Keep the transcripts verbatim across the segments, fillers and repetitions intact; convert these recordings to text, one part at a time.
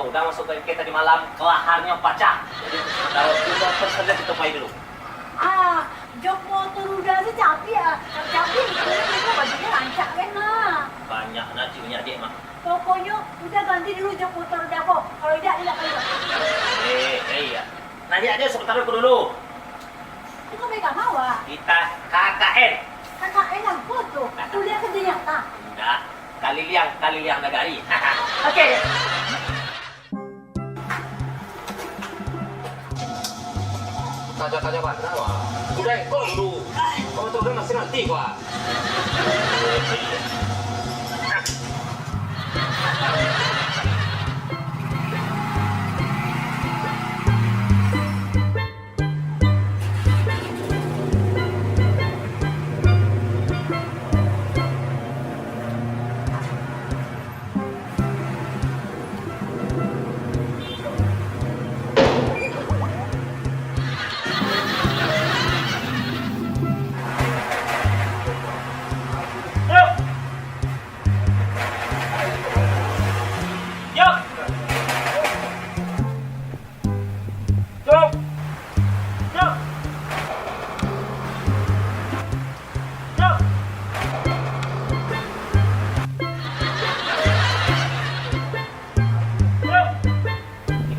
Udah masuk ke M K tadi malam, kelaharnya pacah. Jadi, untuk sementara, tunggu terus saja kita pai dulu. Ah, jok motor udah tu capek ah. Capek itu, itu bajunya rancak kan, nah. Banyak nak cik punya adik, Mak. Pokoknyo, udah ganti dulu jok motor udah ko. Kalau tidak, tidak kali. Eh, eh, iya. Nah, dia, dia sebentar aku dulu. Itu kau pegang awak. Kita K K N. K K N apa tu? Kuliah kerja nyata. Enggak. Kaliliang, kaliliang nagari. Oke. Taja-taja bandar, wah. Udah, kau dulu. Kau betul kan masih nanti, wah.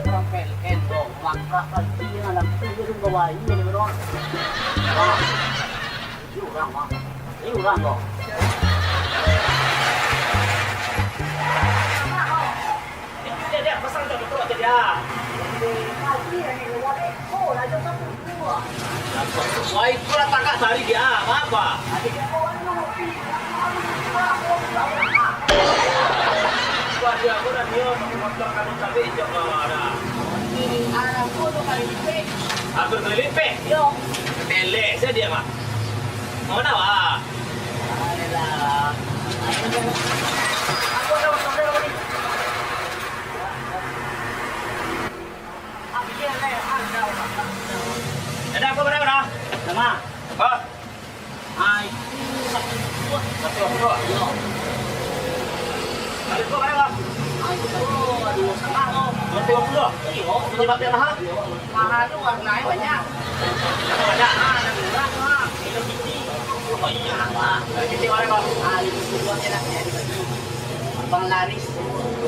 Urang P L N ko, mangkak pagi, malam tu, dia rumah bayi, dia rumah. Ah, ini urang, Bang. Ini urang, Bang. Ini dia, dia pasang tak betul aja dia. Pagi, ini luar, eh. Oh, raja satu. Wah, itu lah tangkap sari dia, apa? Wah, dia pun dah dia, makan cabai hijau, ah, dah. Anak gua tu kali lipek. Hampir kali lipek? Yo. Telek saja dia, Mak. Mana, Wak? Ayolah. Aku ada motor dah, Wak. Ada apa, berapa dah? Sama. Apa? Ah, itu satu dua. Satu dua. Yo. Ada dua berapa? Ah, itu dua setengah, no. Dua setengah puluh? Iyo. Penyebab yang mahal? Iyo. Mahal tu warnanya banyak. Banyak. Ah, ada murah, ah. Ada piti. Oh, iya. Ada piti warna apa? Ah, itu dua je lah. Jadi bagi Bang Laris.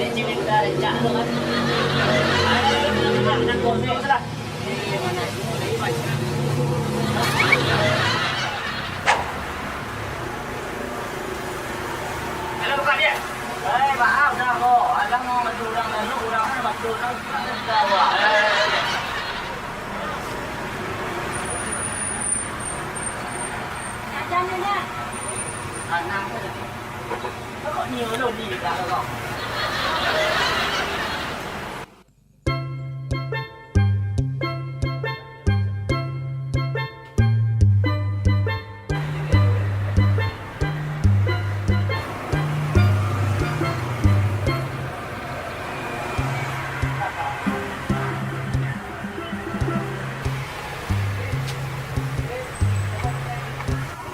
Dia cewek udah ada cak tu kan. Ada, ada, ada, ada, ada, ada, ada, ada, ada. Alah, buka dia. Eh, maaf dah, ko. Alang mau bantu urang lalu, urang kan bantu urang, urang kan sudah, wah. Eh, eh, eh. Nak jalan, nak? Anak tu. Kok ni ulun ni, dah, kok?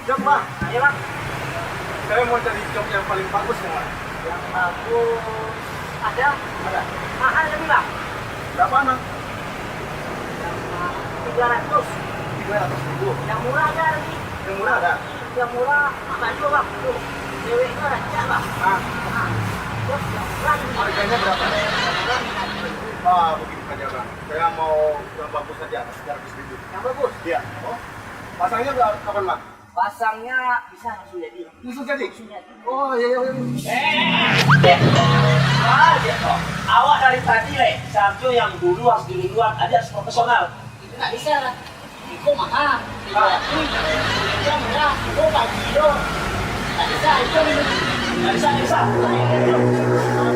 Jok, Bang. Iya, Bang. Saya mau cari jok yang paling bagus, Bang. Yang bagus ada? Ada. Mahal tapi, Bang? Berapa, Bang? Tiga ratus. Tiga ratus ribu. Yang murah ada lagi? Yang murah ada? Yang murah, Bang, ada, Bang. Tuh. Ceweknya rancak, Bang. Ah. Ah. Terus yang murah lagi. Harganya berapa? Yang murah lima ratus ribu. Ah, begini saja, Bang. Saya mau yang bagus saja, tiga ratus ribu. Yang bagus? Iya. Oh. Pasangnya berapa, kapan, Bang? Pasangnya bisa langsung jadi. Langsung jadi? Langsung jadi. Oh, iya, iya, iya. Eh, eh, eh. Ah, dia kok. Awak dari tadi, leh. Seharusnya yang dulu harus duluan, ada harus profesional. Itu nggak bisa lah. Itu mahal. Itu, ah, itu murah. Itu pagi tu. Nggak bisa, itu minum. Nggak bisa, nggak bisa.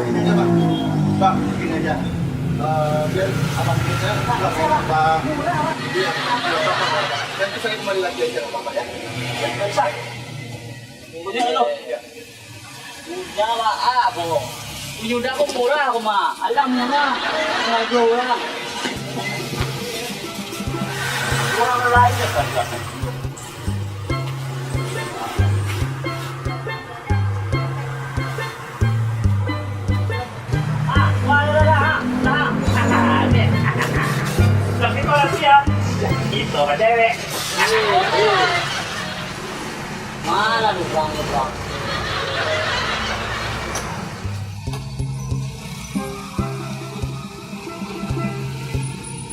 Ini aja, Bang. Bang, begini aja. Eh, biar abang ini saya, Bang. Murah, Bang. Iya, nggak apa-apa, Bang. Nanti saya kembali lagi aja, nggak apa-apa, ya. Nggak bisa. Tunggu dulu. Iya. Udah lah, ah, ko. Punya udah ko murah ko, Mak. Alah, murah. Harga urang. Urang lain ya, kan? Ah, mari dah, ah. Itu apa cewek? Mana lubang-lubang?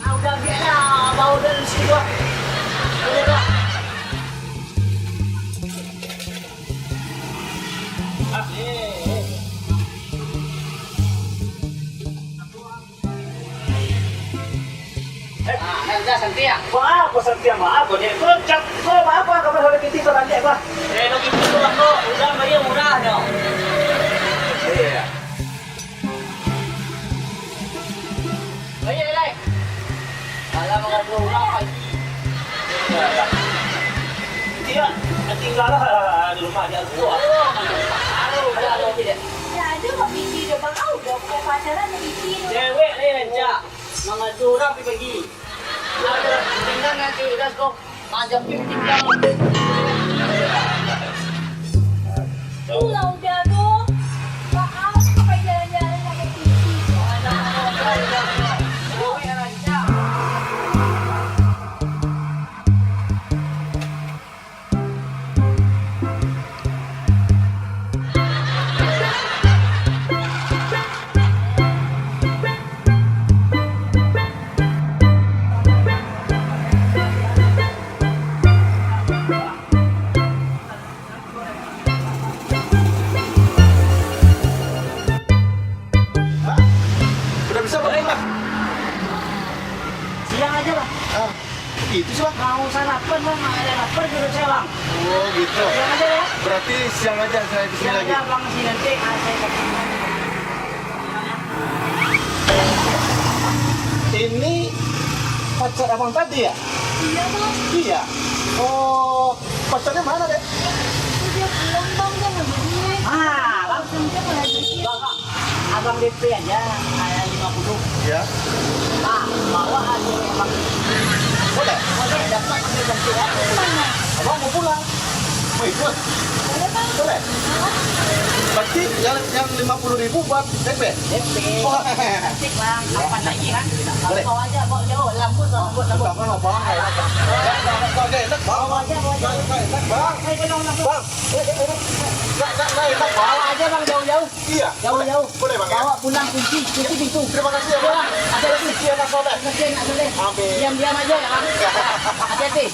Ah, udah, biar lah. Bau dari situ, ah. Udah, dah. Ah, eh, eh. Eh, ah, dah, dah, santai, ah. Maaf, santai, maaf, kau ni. Kau cak, kau maaf, ah, kau boleh kiti kau lanjut, bah. Eh, kau kiti tu, kau. Udah, bayar murah, nyo. Iya. Ayo, Lai. Alah, mangadu urang pagi. Tidak, tinggallah di rumah dia tu. Oh, aduh, aduh, aduh, tidak. Ya, ada kok piti dia, Bang. Au, dah bukan pacaran, dia piti tu. Cewek ni rancak. Mangadu urang pagi-pagi. Aduh, tinggal nanti udah kok. Pulang udah tu. Bang, awak pakai jalan-jalan pakai piti. Hah? Udah bisa, Bang? Siang aja lah. Ah, itu sih, Bang. Mau sarapan, Bang. Ada lapar perut saya, Bang. Oh, gitu. Siang aja, ya. Berarti siang aja saya ke sini lagi. Siang aja, Bang, sini nanti, ah, saya kasih. Ini pacar abang tadi, ya? Iya, Bang. Iya. Oh, pacarnya mana, Dek? Dia pulang, Bang, dia nggak jadi. Ah, Bang. Dia nggak jadi. Bang, Bang. Abang D P aja, ah, lima puluh. Ya. Bang, bawa aja, Bang. Boleh? Boleh, dapat ambil bantuan. Mana? Abang mau pulang. Mau ikut? Boleh, Bang. Boleh? Hah? Berarti yang, yang lima puluh ribu buat D P? D P. Oh. Asik, Bang. Kapan lagi, kan? Boleh. Bawa aja, bawa jauh. Lambut, Bang. Lambut, lambut. Bang, Bang, Bang. Bang, Bang, Bang, enak, Bang. Bawa aja, bawa aja. Bang, Bang, enak, Bang. Bang. Eh, eh, eh. Bang, Bang, enak, Bang. Bawa aja, Bang, jauh-jauh. Iya. Jauh-jauh. Boleh, Bang, ya? Bawa pulang kunci, kunci pintu. Terima kasih, ya, Bang. Iya, Bang. Hati-hati. Rezeki anak soleh. Rezeki anak soleh. Amin. Diam-diam aja, ya, Bang. Hati-hati.